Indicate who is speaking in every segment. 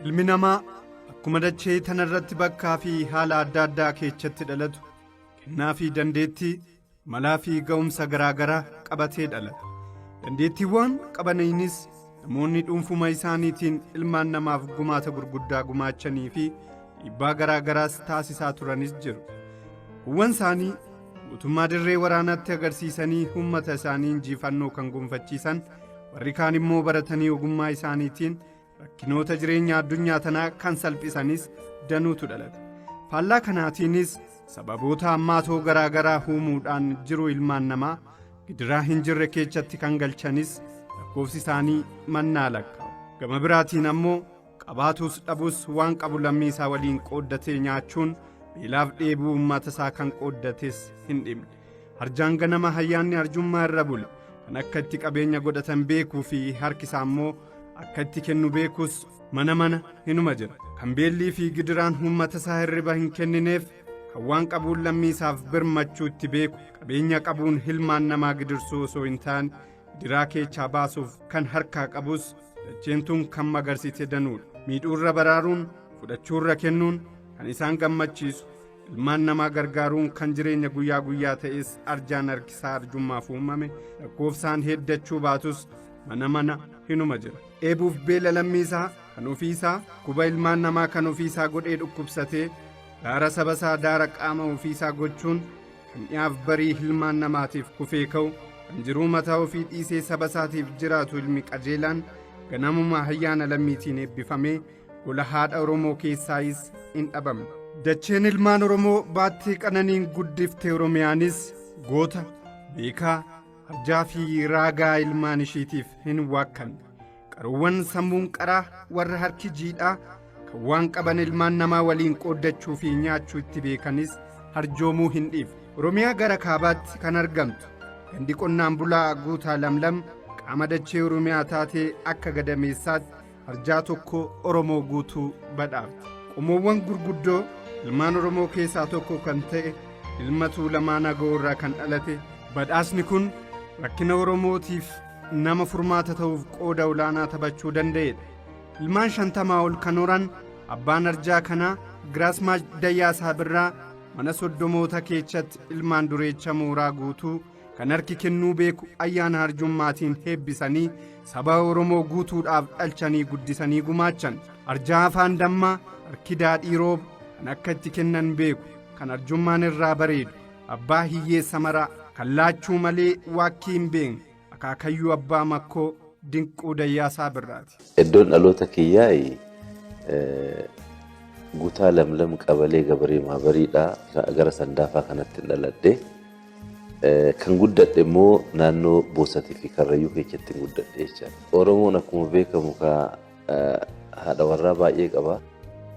Speaker 1: Ilmi namaa akkuma dachee tanarratti bakkaa fi haala adda addaa keechatti dhalatu, kennaa fi dandeettii, malaa fi ga'umsa garaa garaa qabatee dhalata. Dandeettiiwwan qabaniinis namoonni dhuunfuma isaaniitiin ilmaan namaaf gumaata gurguddaa gumaachanii fi dhiibbaa garaa garaas taasisaa turanis jiru. Kuuwwan isaanii guutummaa dirree waraanaatti agarsiisanii uummata isaanii injifannoo kan gonfachiisan, warri kaan immoo baratanii ogummaa isaaniitiin rakkinoota jireenya addunyaa tanaa kan salphisanis danuutu dhalate. Faallaa kanaatiinis sababoota hammaatoo garaa garaa uumuudhaan jiru ilmaan namaa gidiraa hin jirre keechatti kan galchanis lakkoofsi isaanii mannaa lakkaa'u. Gama biraatiin ammoo qabaatus dhabus waan qabu lammii isaa waliin qooddatee nyaachuun beelaaf dheebuu uummata isaa kan qooddates hin dhibne. Harjaan ganama hayyaanni arjummaa irra bule kan akka itti qabeenya godhatan beekuu fi harki isaa immoo akka itti kennu beekus mana mana hinuma jira. Kan beellii fi gidiraan uummata isaa hirriba hin kennineef, kan waan qabuun lammii isaaf birmachuu itti beeku, qabeenya qabuun ilmaan namaa gidirsuu osoo hin taane gidiraa keechaa baasuuf kan harkaa qabus dacheen tun kan magarsite danuudha. Miidhuurra baraaruun, fudhachuurra kennuun kan isaan gammachiisu, ilmaan namaa gargaaruun kan jireenya guyyaa guyyaa ta'es arjaan harkisaa arjummaaf uumame lakkoofsaan heddachuu baatus mana mana hinuma jira. Dheebuuf beela lammii isaa kan ofiisaa, kuba ilmaan namaa kan ofiisaa godhee dhukkubsatee daara saba isaa daara qaama ofiisaa gochuun kan dhiyaaf barii ilmaan namaatiif kufee ka'u, kan jiruu mataa ofii dhiisee saba isaatiif jiraatu, ilmi qajeelaan ganamuma ayyaana lammiitiin eebbifamee gola haadha Oromoo keessaayis hin dhabamne. Dacheen ilmaan Oromoo baattee qananiin guddifte Oromiyaanis goota, beekaa, arjaa fi raagaa ilmaan ishiitiif hin waakkanne. Qaroowwan sammuun qaraa, warra harki jiidhaa, kan waan qaban ilmaan namaa waliin qooddachuu fi nyaachuu itti beekanis harjoomuu hin dhiifne. Oromiyaa gara kaabaatti kan argamtu gandi qonnaan bulaa Guutaa Lamlam qaama dachee Oromiyaa taatee akka gadameessaatti arjaa tokko Oromoo guutuu badhaafte. Qomoowwan gurguddoo ilmaan Oromoo keessaa tokko kan ta'e ilma Tuulamaa Nagoo irraa kan dhalate badhaasni kun rakkina Oromootiif nama furmaata ta'uuf qooda olaanaa taphachuu danda'edha. Ilmaan 50 ol kan horan abbaan arjaa kanaa Giraasmaaj Dayyaasaa Birraa mana soddomoota keechatti ilmaan dureecha mooraa guutuu kan harki kennuu beeku ayyaana arjummaatiin heebbisanii saba Oromoo guutuudhaaf dhalchanii guddisanii gumaachan. Arjaa afaan dammaa, harki daadhii roobu, kan akka itti kennan beeku, kan arjummaan irraa bareedu, abbaa hiyyeessa maraa, kan laachuu malee waakkii hin beekne, akaakayyuu abbaa Makkoo Dinquu Dayyaasaa Birraati.
Speaker 2: Iddoon dhaloota kiyyaa Guutaa Lamlam, Qabalee Gabaree Maabariidha. Gara Sandaafaa kanatti dhaladhe. Kan guddadhe immoo naannoo Boosatii fi Karrayyuu keessatti guddadhe jechaadha. Oromoon akkuma beekamu haadha warraa baay'ee qaba.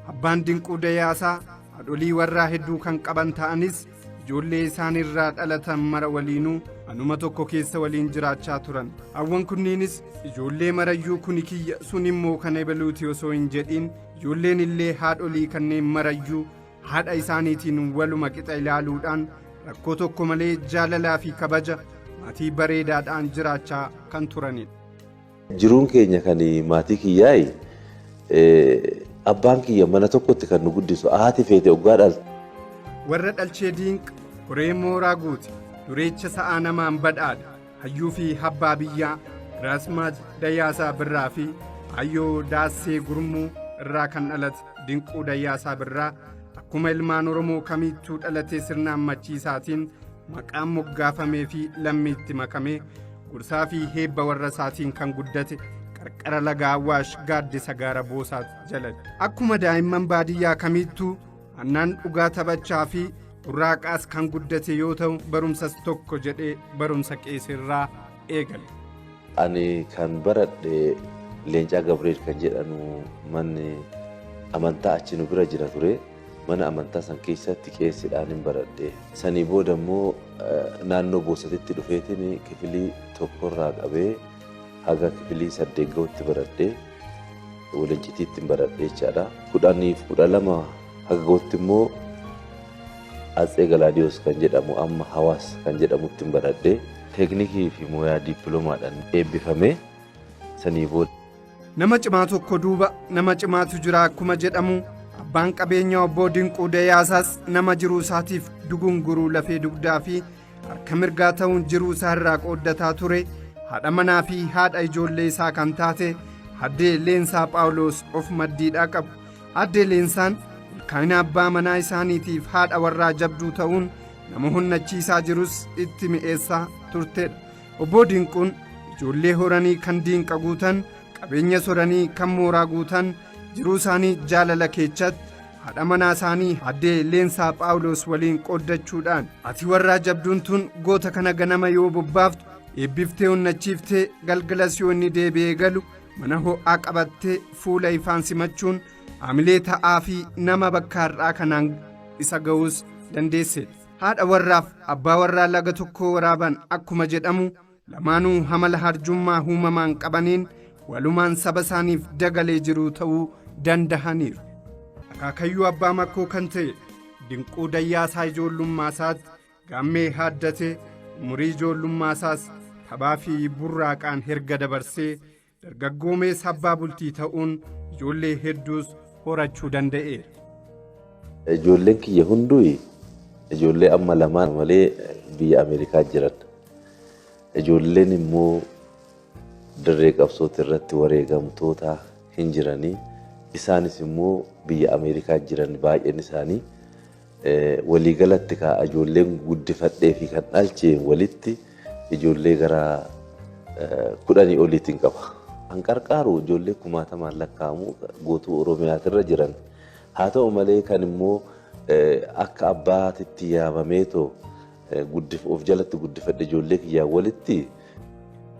Speaker 1: Abbaan Dinquu Dayyaasaa haadholii warraa hedduu kan qaban ta'anis, ijoollee isaanirraa dhalatan mara waliinuu manuma tokko keessa waliin jiraachaa turan. Hawwan kunniinis ijoollee marayyuu kuni kiyya, sun immoo kan ebaluuti osoo hin jedhiin, ijoolleen illee haadholii kanneen marayyuu haadha isaaniitiin waluma qixa ilaaluudhaan rakkoo tokko malee jaalalaa fi kabaja maatii bareedaadhaan jiraachaa kan turanidha.
Speaker 2: Jiruun keenya kan maatii kiyyaayi, abbaan kiyya mana tokkotti kan nu guddisu, haati feete oggaa dhalte.
Speaker 1: Warra dhalchee diinqa horee mooraa guute, dureecha sa'aa namaan badhaadhe, hayyuu fi abbaa biyyaa Giraasmaaj Dayyaasaa Birraa fi Ayyoo Daassee Gurmuu irraa kan dhalate Dinquu Dayyaasaa Birraa akkuma ilmaan Oromoo kamiittuu dhalatee sirna ammachiisaatiin maqaan moggaafamee fi lammiitti makamee gorsaa fi heebba warra isaatiin kan guddate qarqara laga Awwaash gaaddisa gaara Boosaat jalatti. Akkuma daa'imman baadiyyaa kamiittuu annaan dhugaa taphachaa fi burraaqaas kan guddate yoo ta'u, barumsas tokko jedhee barumsa qeesirraa eegale.
Speaker 2: Ani kan baradhe Leencaa Gabriel kan jedhamu manni amantaa achi nu bira jira ture. Mana amantaa san keessatti qeessiidhaan hin baradhe. Sanii booda immoo naannoo Boosatitti dhufeetiin kifilii 1rraa qabee haga kifilii 8 gahutti baradhe. Walincitiitti hin baradhe jechaadha. 10f 12 haga gahutti immoo Atsee Galaadiyoos kan jedhamu, amma Hawaas kan jedhamutti hin baradhe. Teeknikii fi mooyaa dippiloomaadhaan eebbifame sanii booda.
Speaker 1: Nama cimaa tokko duuba nama cimaatu jira akkuma jedhamu, abbaan qabeenyaa Obbo Dinquu Dayyaasaas nama jiruu isaatiif dugunguruu lafee dugdaa fi harka mirgaa ta'uun jiruu isaa irraa qooddataa ture, haadha manaa fi haadha ijoollee isaa kan taate Addee Leensaa Phaawulos of maddiidhaa qabu. Addee Leensaan milkaa'ina abbaa manaa isaaniitiif haadha warraa jabduu ta'uun nama honnachiisaa jirus itti mi'eessaa turtedha. Obbo Dinquun ijoollee horanii kan diinqa guutan, qabeenya soranii kan mooraa guutan, jiruu isaanii jaalala keechatti haadha manaa isaanii Addee Leensaa Phaawulos waliin qooddachuudhaan, ati warraa jabduun tun goota kana ganama yoo bobbaaftu eebbiftee honnachiiftee, galgalas yoo inni deebi'ee galu mana ho'aa qabattee fuula ifaan simachuun haamilee ta'aa fi nama bakka har'aa kanaan isa ga'uus dandeesseedha. Haadha warraaf abbaa warraa laga tokko waraaban akkuma jedhamu, lamaanuu hamala harjummaa uumamaan qabaniin walumaan saba isaaniif dagalee jiruu ta'uu dandahaniiru. Akaakayyuu abbaa makkoo kan ta'e Dinquu Dayyaasaa ijoollummaa isaatti gaammee haaddatee, umurii ijoollummaa isaas taphaa fi burraaqaan herga dabarsee, dargaggoomees abbaa bultii ta'uun ijoollee hedduus horachuu danda'eera.
Speaker 2: Ijoolleen kiyya hunduu, ijoollee amma lamaan malee, biyya Ameerikaa jiran. Ijoolleen immoo dirree qabsooti irratti wareegamtoota hin jiranii. Isaanis immoo biyya Ameerikaa jiran baay'een isaanii. Waliigalatti kaa ijoolleen guddifadhee fi kan dhalche walitti ijoollee gara 10 oliitiin qaba. Kan qarqaaru ijoollee kumaatamaan lakkaa'amu guutuu Oromiyaatirra jiran. Haa ta'u malee, kan immoo akka abbaatitti yaamameetoo of jalatti guddifadhe ijoollee kiyyaan walitti.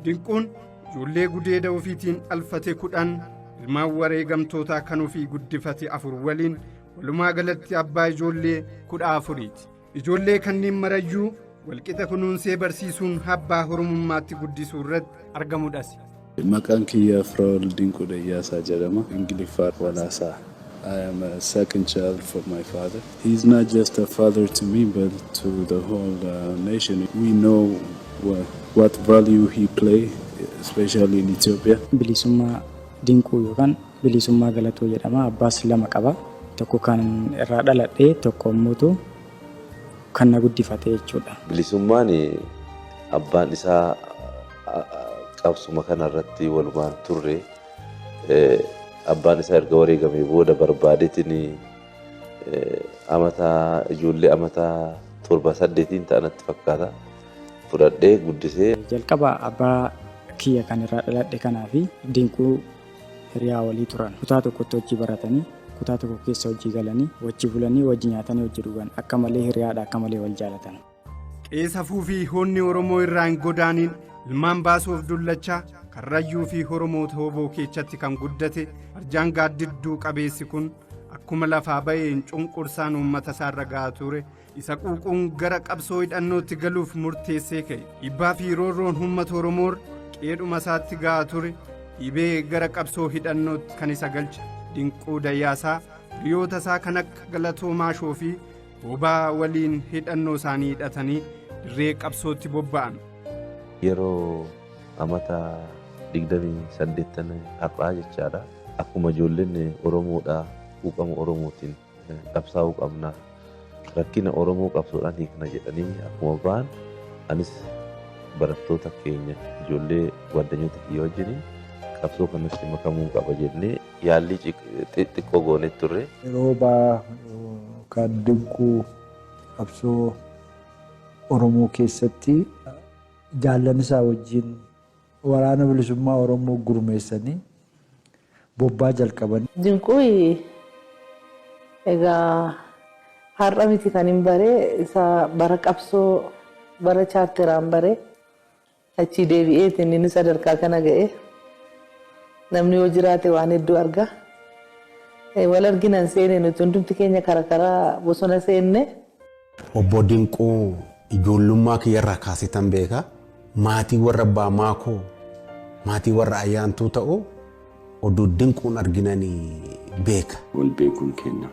Speaker 1: Dinquun ijoollee gudeeda ofiitiin dhalfate 10, ilmaan wareegamtootaa kan ofii guddifate afur waliin walumaa galatti abbaa ijoollee 14ti. Ijoollee kanneen marayyuu walqixa kunuunsee barsiisuun abbaa horomummaatti guddisuu irratti argamudhas.
Speaker 3: Maqaan kiyya Firaa'ol Dinquu Dayyaasaa jedhama. Ingiliffaa Walaasaa. I am a second child for my father. He's not just a father to me, but to the whole nation. We know what value he play, especially in Ethiopia.
Speaker 4: Bilisummaa Dinquu yookaan Bilisummaa Galatoo jedhama. Abbaas lama qaba. Tokko kan irraa dhaladhe, tokko immoo kan na guddifate jechuudha.
Speaker 2: Bilisummaan abbaan isaa qabsuma kanarratti walumaan turre. Abbaan isaa erga wareegamee booda barbaadeetiin amata ijoollee amata 7 8iin ta'anatti fakkaata fudhadhee guddisee.
Speaker 4: Jalqaba abbaa kiyya kan irraa dhaladhe kanaa fi Dinquu hiriyaa walii turan. Kutaa tokkotti hojii baratanii, kutaa tokko keessa hojii galanii, wajji bulanii, wajji nyaatanii, wajji dhugan, akka malee hiriyaadha, akka malee wal jaalatan.
Speaker 1: Qeesafuu fi hoonni Oromoo irraa hin godaaniin ilmaan baasuuf dullachaa Karrayyuu fi Oromoota Hoboo keechatti kan guddate arjaan gaaddidduu qabeessi kun, akkuma lafaa ba'een cunqursaan uummata isaarra ga'aa ture isa quuquun gara qabsoo hidhannootti galuuf murteessee ka'e. Dhiibbaa fi roorroon uummata Oromoo qeedhuma isaatti ga'aa ture dhiibee gara qabsoo hidhannootti kan isa galche Dinquu Dayyaasaa hiriyoota isaa kan akka Galatoo Maashoo fi Bobaa waliin hidhannoo isaanii hidhatanii dirree qabsootti bobba'an.
Speaker 2: Yeroo amata 28n har'aa jechaadha. Akkuma ijoolleen Oromoodhaa quuqama Oromootiin qabsaa'uu qabna. Rakkina Oromoo qabsoodhaan hiikna jedhanii akkuma ba'an, anis barattoota keenya, ijoollee gwaaddanyoota kiyya wajjiniin qabsoo kanatti makamuu qaba jennee yaallii xixiqqoo goonee turre.
Speaker 5: Yeroo baa kan Dinquu qabsoo Oromoo keessatti jaallan isaa wajjin Waraana Bilisummaa Oromoo gurmeessanii bobbaa jalqaban.
Speaker 6: Dinquu egaa har'a miti kan hin bare, isa bara qabsoo bara chaarteraan bare. Achii deebi'eetiin inni sadarkaa kana ga'e. Namni yoo jiraate waan hedduu arga. Wal arginan seene, nuti hundumti keenya kara karaa bosona seenne.
Speaker 7: Obbo Dinquu ijoollummaa kiyyarraa kaasetan beeka. Maatii warra abbaa maakoo, maatii warra ayyaantuu ta'u oduu Dinquun arginanii beeka.
Speaker 8: Wal beekuun kenna.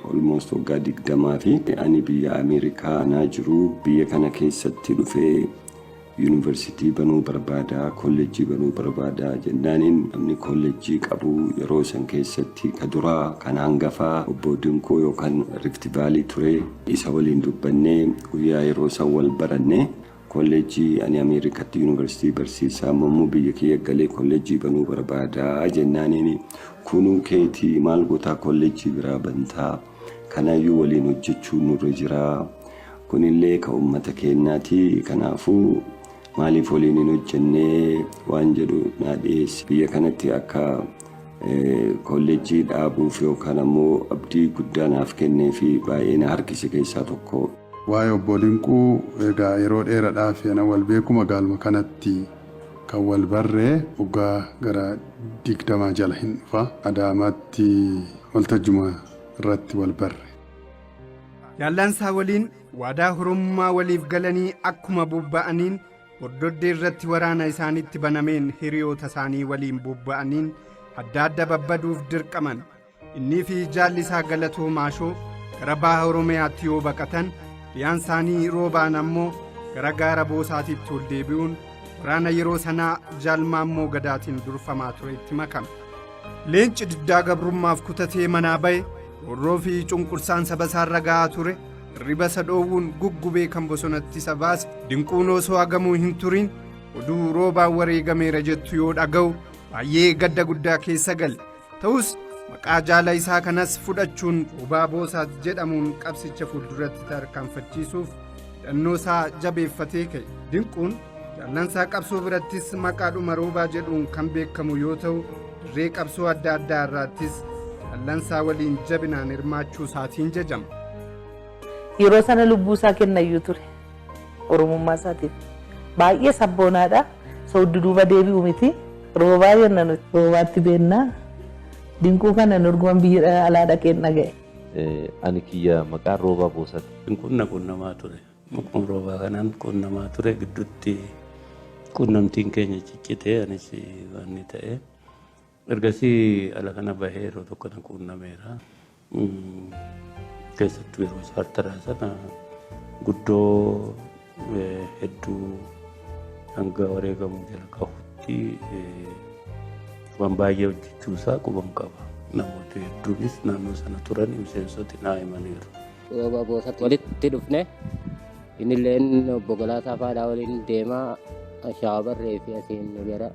Speaker 8: Almost waggaa 20 fi ani biyya Ameerikaa anaa jiru biyya kana keessatti dhufee. Yuunivarsiitii banuu barbaadaa, kolleejjii banuu barbaadaa jennaaniin, namni kolleejjii qabu yeroo san keessatti ka duraa kan hangafaa obbo Dinquu yookaan Rift Valley ture. Isa waliin dubbannee guyyaa yeroo san wal baranne, kolleejjii ani Ameerikatti yuunivarsiitii barsiisaa, immoo biyya kiyya galee kolleejjii banuu barbaadaa jennaaniin, kunuu keetii maal gootaa, kolleejjii biraa bantaa, kanaayyuu waliin hojjechuu nurra jiraa, kunillee ka uummata keenyaati, kanaafuu maaliif waliin hin hojjennee waan jedhu naa dhiyeesse. Biyya kanatti akka kolleejjii dhaabuuf yookaan ammoo abdii guddaa naaf kennee fi baay'ee na harkise keessaa tokko.
Speaker 9: Waa'ee obbo Dinquu egaa yeroo dheeraadhaaf ana wal beeku, magaaluma kanatti kan wal barree waggaa gara 20 jala hin dhufa. Adaamaatti waltajjuma irratti wal barre.
Speaker 1: Jaallansaa waliin waadaa horummaa waliif galanii akkuma bobba'aniin, bordoddee irratti waraana isaanitti banameen hiriyoota isaanii waliin bobba'aniin adda adda babbaduuf dirqaman. Innii fi jaalli isaa Galatoo Maashoo gara baha Oromiyaatti yoo baqatan, dhiyaan isaanii Roobaan ammoo gara gaara Boosaatitti ol deebi'uun waraana yeroo sanaa Jaalmaammoo Gadaatiin durfamaa turetti makame. Leenci diddaa gabrummaaf kutatee manaa ba'e, roorroo fi cunqursaan saba isaarra ga'aa ture hirriba isa dhoowwuun guggubee kan bosonatti isa baase Dinquun, osoo hagamuu hin turin oduu Roobaan wareegameera jettu yoo dhaga'u baay'ee gadda guddaa keessa gale. Ta'us maqaa jaala isaa kanas fudhachuun Roobaa Boosaat jedhamuun qabsicha fuulduratti tarkaanfachiisuuf hidhannoo isaa jabeeffatee ka'e. Dinquun jaallansaa qabsoo birattis maqaadhuma Roobaa jedhuun kan beekamu yoo ta'u, dirree qabsoo adda addaa irraattis jaallansaa waliin jabinaan hirmaachuu isaatiin jajama.
Speaker 6: Yeroo sana lubbuu isaa kennayyuu ture Oromummaa isaatiif. Baay'ee sabboonaadha. Isa duuba deebi'u miti. Roobaa jenna nuti. Roobaatti beennaa. Dinquu kana dorgoman biyya alaa dhaqeen dhaga'e.
Speaker 2: Ani kiyya maqaan Roobaa Boosati.
Speaker 10: Dinquun na qunnamaa ture. Maqaan Roobaa kanaan qunnamaa ture. Gidduutti qunnamtiin keenya ciccitee anis waan inni ta'e. Ergasii ala kana bahee yeroo tokko na qunnameera. Keessattuu yeroo chaartaraa sana guddoo hedduu hanga wareegamuu jala qabutti waan baay'ee hojjechuusaa quban qaba. Namoota hedduunis naannoo sana turan miseensoti naa himaniiru.
Speaker 11: Roobaa Boosatti walitti dhufne, innillee obbo Galaasaa Faadhaa waliin deemaa Shaabarree fi asiin gara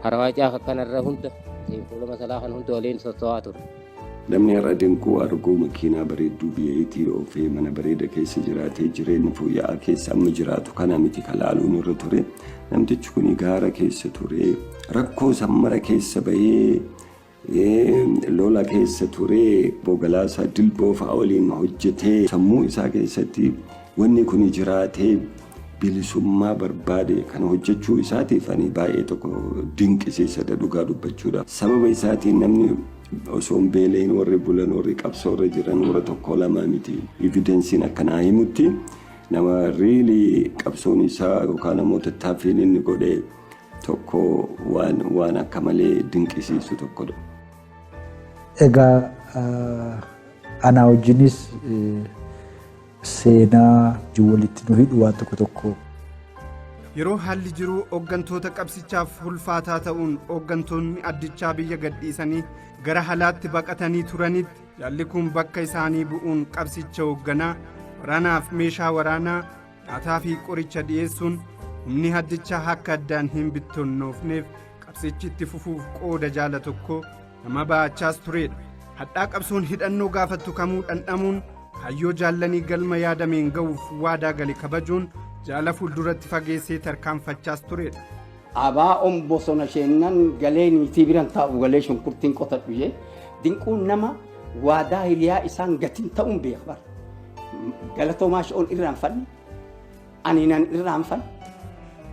Speaker 11: Harawaa Caafa kanarra hunda, asiin fuula masalaa kan hunda waliin socho'aa ture.
Speaker 8: Namni har'a Dinquu arguu makiinaa bareedduu V8 oofee mana bareeda keessa jiraatee jireenya fooyya'aa keessa amma jiraatu kana miti kalaaluun irra ture. Namtichi kun gaara keessa ture, rakkoo sammara keessa bahee, lola keessa ture, Bogalaasaa Dilboo fa'aa waliin hojjetee, sammuu isaa keessatti wanni kun jiraatee bilisummaa barbaade kana hojjechuu isaatiif ani baay'ee tokko dinqisiisadha dhugaa dubbachuudha. Sababa isaatiin namni osoo hin beelayin warri bulan, warri qabsoorra jiran warra tokko lama miti. Evidenceiin akkanaa himutti nama really qabsoon isaa yookaan ammoo tattaaffiin inni godhe tokko waan akka malee dinqisiisu tokkodha.
Speaker 5: Egaa anaa wajjinis seenaa walitti nu hidhu waan tokko tokko.
Speaker 1: Yeroo haalli jiruu hooggantoota qabsichaaf ulfaataa ta'uun hooggantoonni addichaa biyya gadhiisanii gara halaatti baqatanii turanitti, jaalli kun bakka isaanii bu'uun qabsicha hoogganaa, waraanaaf meeshaa waraanaa, nyaataa fi qoricha dhi'eessuun humni addichaa akka addaan hin bittinnoofneef qabsichi itti fufuuf qooda jaala tokko nama ba'achaas turedha. Hadhaa qabsoon hidhannoo gaafattu kamuu dhandhamuun kaayyoo jaallanii galma yaadameen ga'uuf waadaa gale kabajuun jaala fuulduratti fageessee tarkaanfachaas turedha.
Speaker 12: Abaa'oon bosona sheennan galee niitii biran taa'u galee shunkurtiin qotadhu jee, Dinquun nama waadaa hiriyaa isaan gatiin ta'uun beeka bara. Galatoomaa shi'oon irraanfanne, ani nan irraanfanne.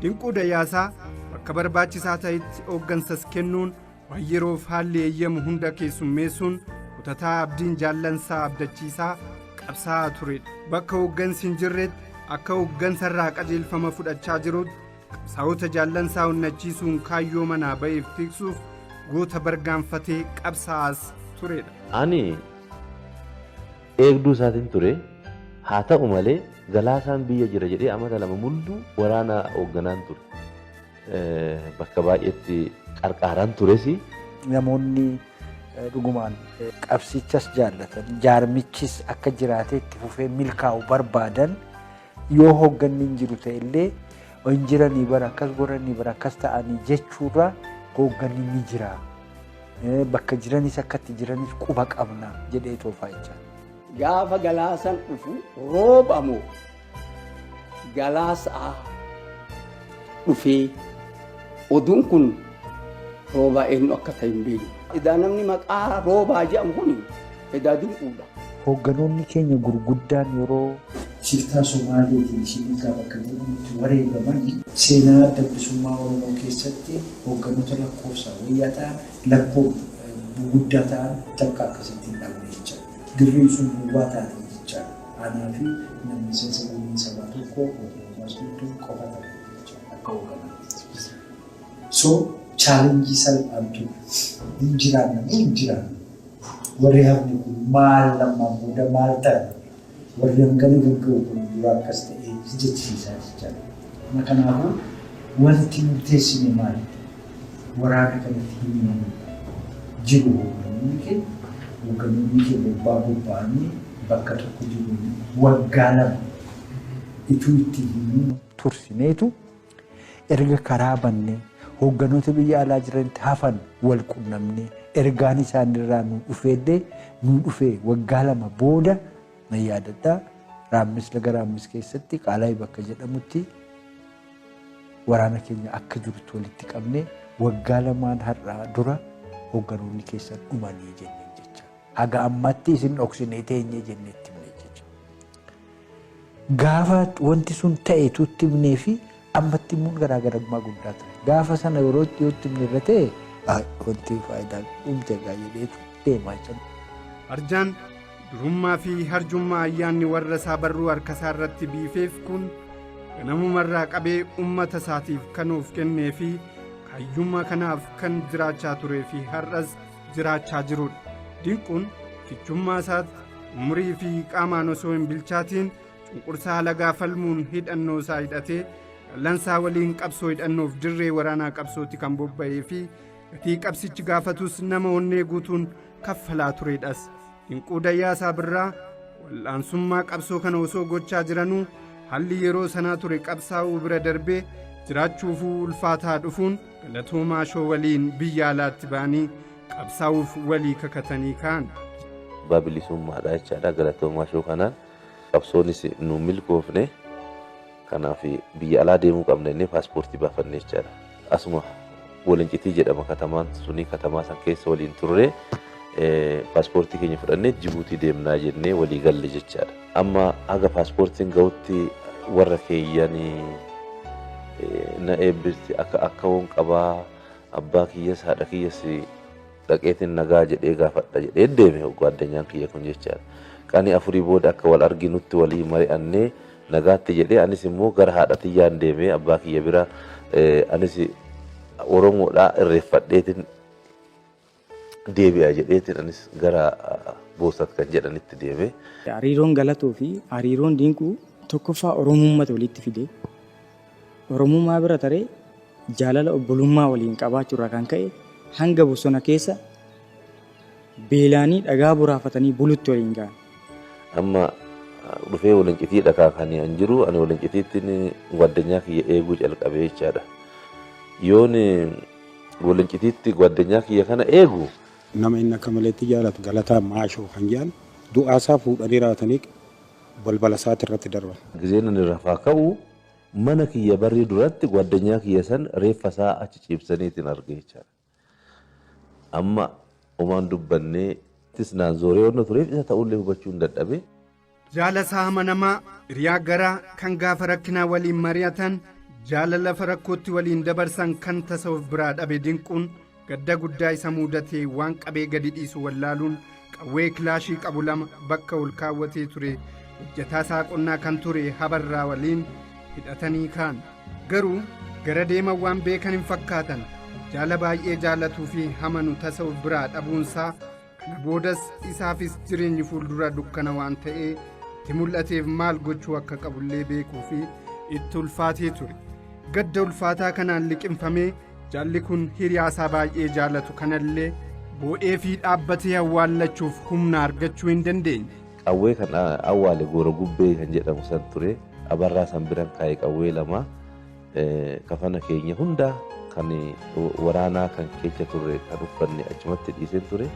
Speaker 1: Dinquu Dayyaasaa bakka barbaachisaa ta'etti hooggansas kennuun, waan yeroof haalli eeyyamu hunda keessummeessuun kutataa abdiin jaallansaa abdachiisaa qabsaa'aa turedha. Bakka hooggansi hin jirretti akka hooggansarraa qajeelfama fudhachaa jirutti qabsaa'ota jaallansaa onnachiisuun kaayyoo manaa ba'eef tiksuuf goota bargaanfatee qabsaa'aas turedha.
Speaker 2: Ani eegduu isaatiin ture. Haa ta'u malee Galaasaan biyya jira jedhee amata 2 mulluu waraana hoogganaan ture. Bakka baay'eetti qarqaaraan tures.
Speaker 5: Namoonni dhugumaan qabsichas jaallatan, jaarmichis akka jiraatee itti fufee milkaa'u barbaadan yoo hoogganni hin jiru ta'e illee hin jiranii bara akkas godhanii bara akkas ta'anii jechuurra hoogganni ni jira. Bakka jiranis akka itti jiranis quba qabna jedhee toofaa jecha.
Speaker 12: Gaafa Galaasan dhufu rooba moo Galaasaa dhufee oduun kun roobaa eenyu akka ta'e hin beeknu. Edaa namni maqaa roobaa jedhamu kun edaa dinquudha.
Speaker 5: Hoogganoonni keenya gurguddaan yeroo shiftaa Somaaleetiin Shinniggaa bakka jedhamutti wareegaman seenaa Adda Bilisummaa Oromoo keessatti hoogganoota lakkoofsaan wayyaa ta'an, lakkoo guguddaa ta'an takka akkasitti hin dhabne jechaadha. Dirreen sun duwwaa taate jechaadha. Anaa fi namni miseensa gumii sabaa tokko Obbo Toomaas Guutuu qofa ta'e jechaadha akka hoogganaatti. So challenge salphaan ture. Hin jiraanna moo hin jiraannu? Warri hafne kun maal ammaan booda maal taana? Warri hangana gagga'u kun dura akkas ta'ee si jechisiisaa jechaadha. Amma kanaafuu wanti murteessine maali? Waraana kanatti hin himamuudha. Jiru hoogganoonni keenya, hoogganoonni kee bobbaa bobba'anii bakka tokko jiru waggaa 2 ituu itti hin himin tursineetu Erga karaa bannee hoogganoota biyya alaa jiranitti hafan wal qunnamnee ergaan isaanirraa nuu dhufeellee nuu dhufee waggaa 2 booda nan yaadadha Raammis laga Raammis keessatti Qaalaay bakka jedhamutti waraana keenya akka jirutti walitti qabnee waggaa lamaan har'aa dura hoogganoonni keessan dhumanii jenneen jecha. Haga ammatti isin dhoksinee teenyee jennee itti himne jecha. Gaafa wanti sun ta'e itti himnee fi ammatti himuun garaagarummaa guddaa ture. Gaafa sana yeroo itti yoo itti himne irra ta'e wanti faayidaa dhumte egaa jedheetu deemaa jira.
Speaker 1: Arjaan durummaa fi harjummaa ayyaanni warra isaa barruu harkasaa irratti biifeef kun ganamumarraa qabee ummata isaatiif kan of kennee fi kaayyummaa kanaaf kan jiraachaa turee fi har'as jiraachaa jirudha. Dinquun kichummaa isaatti umurii fi qaamaan osoo hin bilchaatiin cunqursaa alagaa falmuun hidhannoo isaa hidhatee qallansaa waliin qabsoo hidhannoof dirree waraanaa qabsootti kan bobba'ee fi gatii qabsichi gaafatus nama onnee guutuun kaffalaa turedhas. Dinquu Dayyaasaa Birraa wal'aansummaa qabsoo kana osoo gochaa jiranuu haalli yeroo sanaa ture qabsaa'uu bira darbee jiraachuufuu ulfaataa dhufuun Galatoo Maashoo waliin biyya alaatti ba'anii qabsaa'uuf walii kakatanii ka'an.
Speaker 2: Abbaa bilisummaadha jechaadha. Galatoo Maashoo kanaan qabsoonis nu milkoofne. Kanaaf biyya alaa deemuu qabna jennee paaspoortii baafanne jechaadha. Asuma Walincitii jedhama katamaan suni katamaa san keessa waliin turre paaspoortii keenya fudhannee Jibuutii deemnaa jennee walii galle jechaadha. Amma haga paaspoortiin gahutti warra keeyyan na eebbisti akka akkawoon qabaa abbaa kiyyas haadha kiyyas dhaqeetiin nagaa jedhee gaafadha jedhee deeme hoggaa addanyaan kiyya kun jechaadha. Qanii afurii booda akka wal arginutti walii mari'annee nagaatti jedhee anis immoo gara haadha tiyyaan deemee abbaa kiyya bira anis Oromoodhaa irreeffadheetiin deebi'a jedheetiin anis gara Boosat kan jedhanitti deeme.
Speaker 4: Hariiroon Galatoo fi hariiroon Dinquu tokkoffaa Oromummatu walitti fide. Oromummaa bira taree jaalala obbolummaa waliin qabaachuurraa kan ka'e hanga bosona keessa beelaanii dhagaa boraafatanii bulutti waliin ga'an.
Speaker 2: Amma dhufee Walincitii dhakaa kan an jiru ani Walincitiitti gwaddanyaa kiyya eeguu calqabee jechaadha. Yoon Walincitiitti gwaddanyaa kiyya kana eegu.
Speaker 7: Nama inni akka maleetti jaalatu Galataa Maashoo kan jedhan du'aasaa fuudhanii raatanii balbala isaati irratti darban.
Speaker 2: Gizeen ani rafaa ka'u mana kiyya barrii duratti gwaddanyaa kiyya san reeffa isaa achi ciibsaniitiin arge jechaadha. Amma homaan dubbannee tis naan zooree wanna tureef isa ta'ullee hubachuu hin dadhabe.
Speaker 1: Jaala isaa amanamaa, hiriyaa garaa kan gaafa rakkinaa waliin mari'atan, jaala lafa rakkootti waliin dabarsan kan tasa of biraa dhabe Dinquun gadda guddaa isa muudatee waan qabee gadi dhiisu wallaaluun qawwee kilaashii qabu 2 bakka ol kaawwatee ture hojjetaa isaa qonnaa kan ture Habarraa waliin hidhatanii ka'an. Garuu gara deeman waan beekan hin fakkaatan. Jaala baay'ee jaalatuu fi hamanu tasa of biraa dhabuunsaa kana boodas isaafis jireenyi fuuldura dukkana waan ta'ee itti Itti mul'ateef maal gochuu akka qabullee beekuu fi itti ulfaatee ture. Gadda ulfaataa kanaan liqimfamee jaalli kun hiriyaasaa baay'ee jaalatu kanallee boo'ee fi dhaabbatee awwaallachuuf humna argachuu hin dandeenye.
Speaker 2: Qawwee kan awwaale Goora Gubbee kan jedhamu san ture. Abarraa san biran kaa'e qawwee lama. Kafana keenya hunda kan waraanaa kan keessa turre kan uffanne achumatti dhiiseen ture.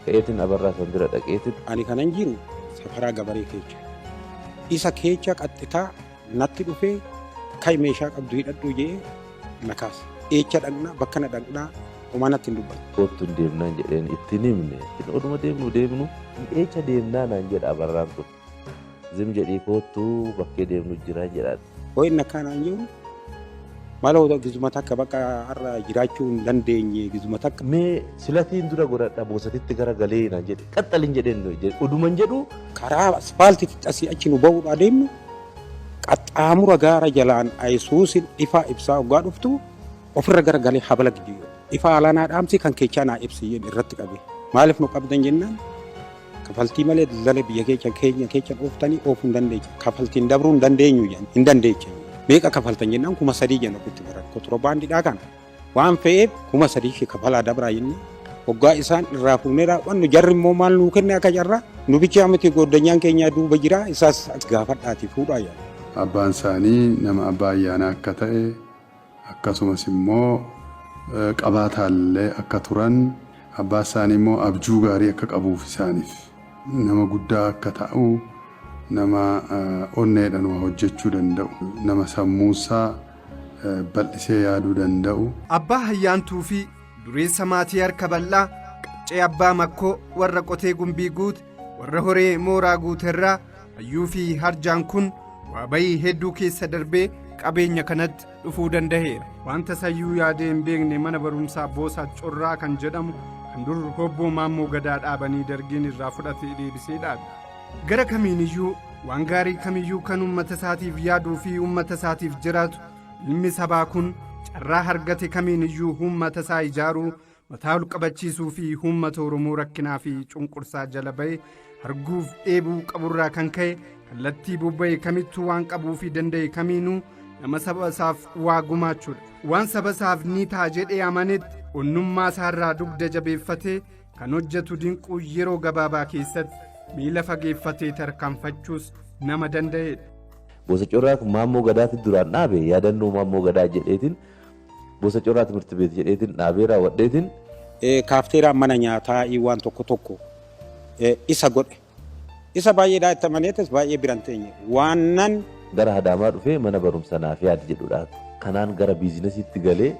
Speaker 2: Ka'eetiin Abarraa san bira dhaqeetiin.
Speaker 13: Ani kanan jiru safaraa gabaree keessa. Isa keessa qaxxitaa natti dhufee kai meeshaa qabdu hidhadhu jedhee na kaase. Eecha dhaqnaa bakka na dhaqnaa homaa natti hin dubbatu.
Speaker 2: Kottu hin deemnaan jedheen itti hin himne. Oduma deemnu deemnu eecha deemnaa naan jedha Abarraan kun. Zim jedhii kottu bakkee deemnu jira jedha.
Speaker 13: Hoo inni akkanaan jiru maaloo gizuma takka bakka har'a jiraachuu hin dandeenye gizuma takka.
Speaker 2: Mee silatiin dura godhadha boosatitti gara galee naan jedhe qaxxalin jedheen oduman jedhu.
Speaker 13: Karaa asfaaltiitti asii achi nu ba'uudhaa deemnu qaxxaamura gaara jalaan ayisuusin ifaa ibsaa hoggaa dhuftu ofirra gara galee habala gidduu. Ifaa alaanaa dhaamsi kan keechaa naa ibsi jedhe irratti qabe. Maaliif nu qabdan jennaan kafaltii malee daldala biyya keessa keenya keessa dhooftanii oofuu hin dandeenye. Kafaltiin dabruu hin dandeenyu hin dandeecha. Meeqa kafaltan jennaan 3000 jenna ofitti baran. Kontirobaandiidhaa kana waan fe'eef 3000 kafalaa dabraa jennee hoggaa isaan irraa fuunee raawwannu jarri immoo maal nuu kenne akka carraa nu bichaa miti gooddanyaan keenya duuba jira isaas gaafadhaati fuudhaa jedha.
Speaker 9: Abbaan isaanii nama abbaa ayyaanaa akka ta'e akkasumas immoo qabaataallee akka turan abbaa isaanii immoo abjuu gaarii akka qabuuf isaaniif nama guddaa akka ta'u nama onneedhaan waa hojjechuu danda'u nama sammuusaa bal'isee yaaduu danda'u.
Speaker 1: Abbaa Hayyaantuu fi dureessa maatii harka bal'aa qaccee abbaa makkoo warra qotee gumbii guute warra horee mooraa guuterraa hayyuu fi harjaan kun waa bayii hedduu keessa darbee qabeenya kanatti dhufuu danda'eera. Wanta sayyuu yaadee hin beekne mana barumsaa Boosaa Corraa kan jedhamu kan dur hobboo Maammoo Gadaa dhaabanii dargiin irraa fudhatee deebisee dhaabe. Gara kamiiniyyuu waan gaarii kamiyyuu kan uummata isaatiif yaaduu fi uummata isaatiif jiraatu ilmi sabaa kun carraa argate kamiiniyyuu uummata isaa ijaaruu mataa ol qabachiisuu fi uummata Oromoo rakkinaa fi cunqursaa jala ba'e arguuf dheebuu qaburraa kan ka'e kallattii bobba'e kamittuu waan qabuu fi danda'e kamiinuu nama saba isaaf waa gumaachuudha. Waan saba isaaf ni ta'a jedhee amanetti onnummaa isaarraa dugda jabeeffatee kan hojjetu Dinquu yeroo gabaabaa keessatti miila fageeffatee tarkaanfachuus nama danda'edha.
Speaker 2: Bosa Corraa kun Maammoo Gadaatti duraan dhaabe yaadannoo Maammoo Gadaa jedheetiin Bosa Corraa Timirti Beet jedheetiin dhaabee raawwadheetiin.
Speaker 13: Kaafteeraan mana nyaataa waan tokko tokko isa godhe. Isa baay'eedhaa itti amaneetis baay'ee biran teenye. Waan nan.
Speaker 2: Gara Adaamaa dhufee mana barumsa naaf yaadi jedhudha. Kanaan gara biizinasiitti galee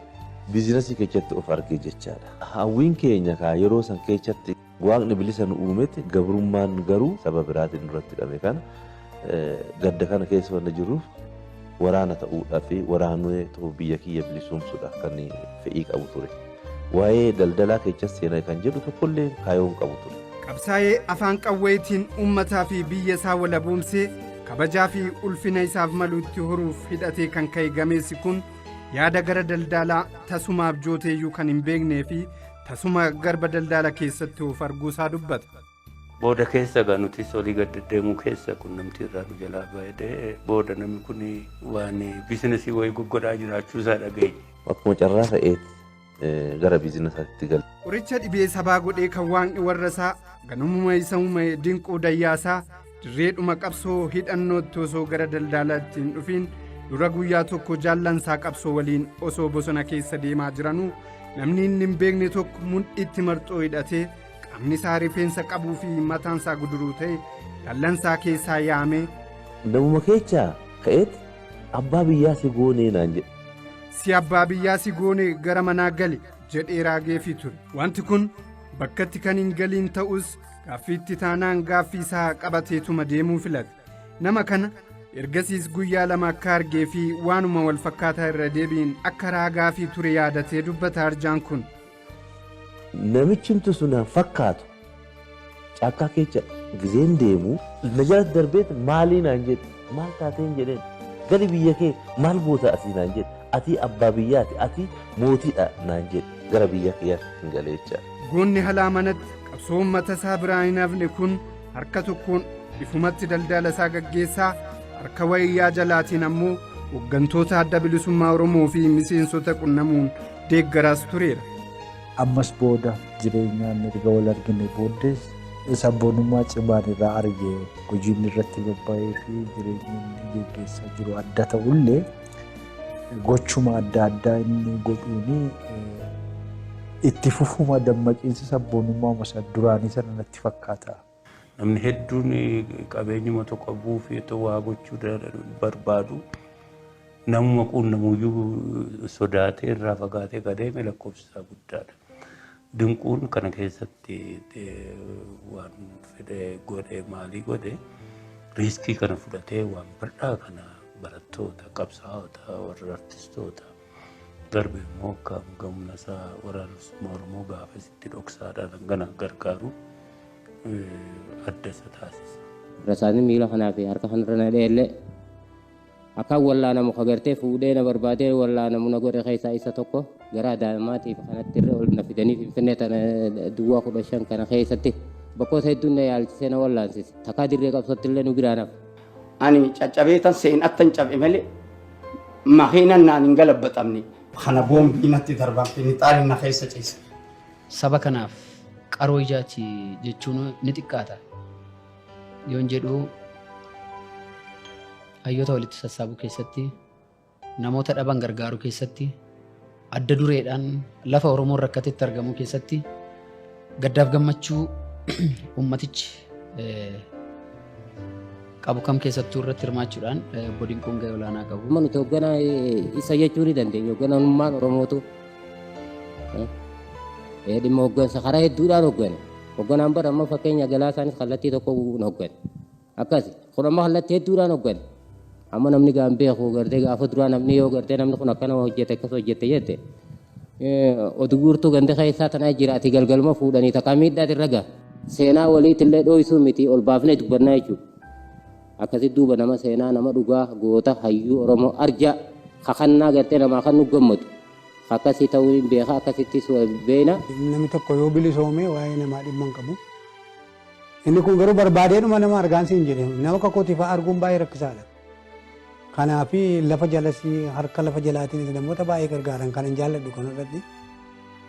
Speaker 2: biizinasii keessatti of argee jechaadha. Hawwiin keenya kaa yeroo san keessatti waaqni bilisa nu uumetti gabrummaan garuu saba biraatiin duratti hidhame kana gadda kana keessa wanna jiruuf waraana ta'uudhaa fi waraanee ta'uu biyya kiyya bilisoomsuudhaaf kan fe'ii qabu ture. Waa'ee daldalaa keessas seenaa kan jedhu tokkollee kaayoon qabu ture.
Speaker 1: Qabsaa'ee afaan qawweetiin uummataa fi biyya isaa walaboomsee kabajaa fi ulfina isaaf malu itti horuuf hidhatee kan ka'e gameessi kun yaada gara daldalaa tasuma abjooteeyyuu kan hin beeknee fi tasuma garba daldala keessatti of arguusaa dubbata.
Speaker 10: Booda keessa egaa nutis olii gad deddeemuu keessa qunnamtii irraa nu jalaa ba'ee booda namni kun waan biizinasii wayii goggodhaa jiraachuu isaa dhageenye.
Speaker 2: Akkuma carraa ta'eet gara biizinasaatti gale.
Speaker 1: Qoricha dhibee sabaa godhee kan waaqni warra isaa ganamuma isa uume Dinquu Dayyaasaa dirreedhuma qabsoo hidhannootti osoo gara daldalaatti hin dhufiin dura guyyaa tokko jaallansaa qabsoo waliin osoo bosona keessa deemaa jiranuu namni inni hin beekne tokko mudhiitti marxoo hidhatee qaamni isaa rifeensa qabuu fi mataan isaa guduruu ta'e jaallansaa keessaa yaamee.
Speaker 2: Namuma keechaa ka'eet abbaa biyyaa si goonee naan jedhe.
Speaker 1: Si abbaa biyyaa si goone gara manaa gali jedhee raageefii ture. Wanti kun bakkatti kan hin galiin ta'us gaaffiitti taanaan gaaffii isaa qabateetuma deemuu filate. Nama kana ergasiis guyyaa lama akka argee fi waanuma wal fakkaataa irra deebiin akka raagaafii ture yaadatee dubbata arjaan kun.
Speaker 2: Namichimtu sun fakkaatu caakkaa keessa gizeen deemu na jala darbeet maalii naan jedhe maal taateen jedheen gali biyya kee maal goota asii naan jedhe ati abbaa biyyaati ati mootiidha naan jedhe gara biyya kiyyaatti hin galee jechaadha.
Speaker 1: Goonni halaa manatti qabsoo uummata isaa biraa hin hafne kun harka tokkoon Ifumatti daldala isaa gaggeessaa, harka wayyaa jalaatiin ammoo hooggantoota Adda Bilisummaa Oromoo fi miseensota qunnamuun deeggaraas tureera.
Speaker 5: Ammas booda jireenyaan erga wal argine booddees sabboonummaa cimaan irraa arge. Hojiin irratti bobba'ee fi jireenyi inni geggeessaa jiru adda ta'ullee, gochuma adda addaa inni godhuuni itti fufuma dammaqiinsa sabboonummaa isa duraanii sana natti fakkaata.
Speaker 10: Namni hedduun qabeenyuma tokko qabuu fi waa gochuu barbaadu, namuma quunnamuyyuu sodaatee irraa fagaatee adeeme lakkoofsi isaa guddaadha. Dinquun kana keessatti waan fedhe godhe, maalii godhe, risk kana fudhatee waan bal'aa kana barattoota, qabsaa'ota, warra artistoota darbe immoo akka gamna isaa Waraana Bilisummaa Oromoo gaafa isitti dhoksaadhaan hangana gargaaru adda isa taasisa.
Speaker 11: Rasaasni miila kanaa fi harka kanarra na dheellee akkaan wallaanamu kagartee fuudhee na barbaadee wallaanamu na godhe keessaa isa tokko. Gara Adaamaatiif kanatti irra ol na fidanii Finfinnee tana duwwaa 15 kana keessatti bakkoota hedduun na yaalchisee na wallaansise. Takkaa dirree qabsootti illee nu biraa nafa.
Speaker 12: Ani caccabee tan seenatta hin cabe malee makiinan naan hin galabbaxamne. Kana boombii natti darbamte, nixaaliin na keessa ciise.
Speaker 14: Saba kanaaf qaroo ijaati jechuun ni xiqqaata. Yoon jedhu, hayyoota walitti sassaabuu keessatti, namoota dhaban gargaaruu keessatti, adda dureedhaan lafa Oromoon rakkatetti argamuu keessatti, gaddaaf gammachuu ummatichi qabu kam keessattuu irratti hirmaachuudhaan obbo Dinquun gahee olaanaa qabu.
Speaker 11: Amma nuti hoogganaa isa jechuu ni dandeenya. Hoogganummaan Oromootu dhimma hooggansa karaa hedduudhaan hooggane. Hoogganaan bara amma fakkeenya Galaasaanis kallattii tokko hooggane. Akkasi. Kun amma kallattii hedduudhaan hooggane. Amma namni gaan beeku gartee gaafa duraa namni yoo gartee namni kun akkana hojjete, akkas hojjete jette, oduu guurtuu ganda keessaa tanaa jira, ati galgaluma fuudhanii takkaa miidhaati irra gaha. Seenaa waliitillee dho'isuu miti, ol baafnee dubbannaa jechuudha. Akkasitti duuba nama seenaa, nama dhugaa, goota, hayyuu Oromoo, arja kakannaa gartee namaa kan nu gammadu. Akkasii ta'uu hin beeka, akkasittis beena.
Speaker 15: Namni tokko yoo bilisoome waa'ee namaa dhimma hin qabu. Inni kun garuu barbaadeedhuma nama argaan siin jedhe, nama kakootii fa'aa arguun baay'ee rakkisaadha. Kanaaf lafa jalas, harka lafa jalaatiin namoota baay'ee gargaaran kan hin jaalladhu kanarratti.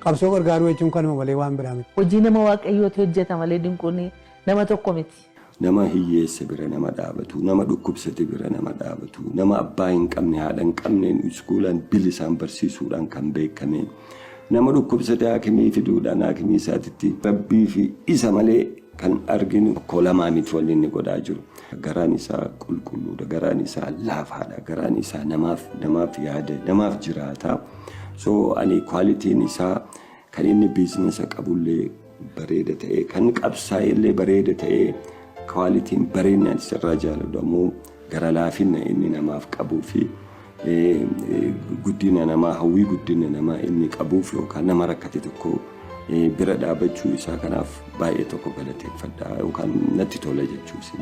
Speaker 15: Qabsoo gargaaruu jechuun kanuma malee waan biraa miti.
Speaker 6: Hojii nama Waaqayyooti hojjeta malee Dinquun nama tokko miti.
Speaker 8: Nama hiyyeessa bira nama dhaabatu, nama dhukkubsate bira nama dhaabatu, nama abbaa hin qabne, haadha hin qabneen iskuulaan bilisaan barsiisuudhaan kan beekame, nama dhukkubsate haakimii fiduudhaan haakimii isaatitti rabbii fi isa malee kan arginu tokko lamaa miti wanni inni godhaa jiru. Garaan isaa qulqulluudha, garaan isaa laafaadha, garaan isaa namaaf yaada, namaaf jiraata. So ani qualityn isaa kan inni business qabullee bareeda ta'ee, kan qabsaa'ellee bareeda ta'ee, qualityn bareedina isarraa jaaladhu ammoo gara laafina inni namaaf qabuu fi guddina namaa, hawwii guddina namaa inni qabuuf yookaan nama rakkate tokko bira dhaabachuu isaa, kanaaf baay'ee tokko galateeffadha yookaan natti tola jechuu isin.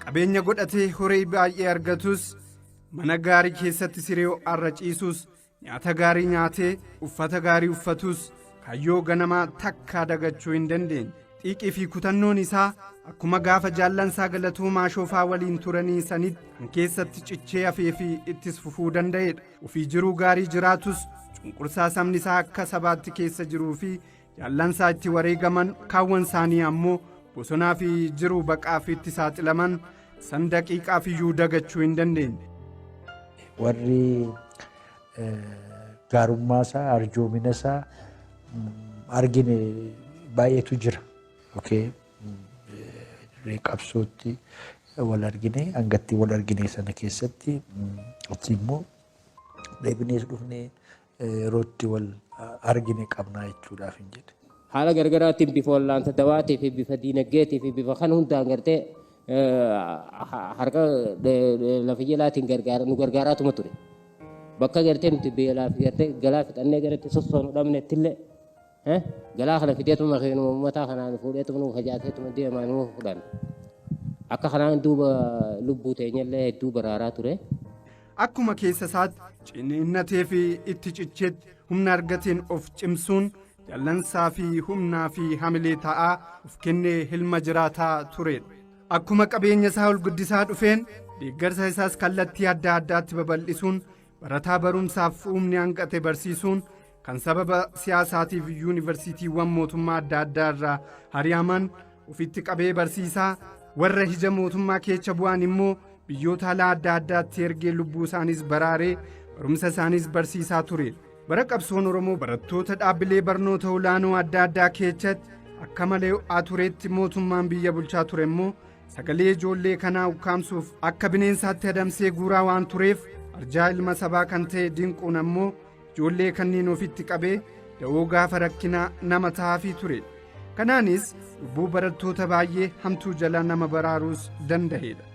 Speaker 1: Qabeenya godhatee horii baay'ee argatus, mana gaarii keessatti siree ho'aarra ciisus, nyaata gaarii nyaatee uffata gaarii uffatus, kaayyoo ganamaa takkaa dagachuu hin dandeenye. Xiiqii fi kutannoon isaa akkuma gaafa jaallansaa Galatoomaa Shoofaa waliin turanii sanitti kan keessatti cichee hafee fi ittis fufuu danda'edha. Ofii jiruu gaarii jiraatus, cunqursaa sabni isaa akka sabaatti keessa jiruu fi jaallansaa itti wareegaman, kaawwan isaanii ammoo bosonaa fi jiruu baqaaf itti saaxilaman san daqiiqaaf iyyuu dagachuu hin dandeenye.
Speaker 5: Warri gaarummaa isaa, arjoomina isaa argine baay'eetu jira. Okay. Qabsootti wal argine, hangatti wal argine sana keessatti achi immoo deebinees dhufnee yerootti wal argine qabnaa jechuudhaaf hin jedhe.
Speaker 11: Haala gargaraatiin bifa wallaansa dawaatii fi bifa diinagdeetii fi bifa kan hundaan gartee harka lafa jalaatiin gargaara nu gargaaraatuma ture. Bakka gartee nuti beelaa fi gartee galaa fixannee garatti sossoonu dhabnettillee galaa kana fideetuma keenuma uummataa kanaan fuudheetuma nu facaaseetuma deemaa nu fudhan. Akka kanaan duuba lubbuu teenyallee hedduu baraaraa ture.
Speaker 1: Akkuma keessa isaatti ciniinnatee fi itti cicheetti humna argateen of cimsuun jaallansaa fi humnaa fi hamilee ta'aa of kennee hilma jiraataa turedha. Akkuma qabeenya isaa ol guddisaa dhufeen deeggarsa isaas kallattii adda addaatti babal'isuun, barataa barumsaaf humni hanqate barsiisuun, kan sababa siyaasaatiif yuunivarsiitiiwwan mootummaa adda addaa irraa hari'aman ofitti qabee barsiisaa, warra hija mootummaa keessa bu'an immoo biyyoota alaa adda addaatti ergee lubbuu isaaniis baraaree barumsa isaaniis barsiisaa ture. Bara qabsoon Oromoo barattoota dhaabbilee barnoota olaanoo adda addaa keessatti akka malee ho'aa turetti, mootummaan biyya bulchaa ture immoo sagalee ijoollee kanaa ukkaamsuuf akka bineensaatti adamsee guuraa waan tureef, arjaa ilma sabaa kan ta'e Dinquun ammoo ijoollee kanneen ofitti qabee da'oo gaafa rakkinaa nama ta'aafii ture. Kanaanis lubbuu barattoota baay'ee hamtuu jala nama baraaruus danda'eedha.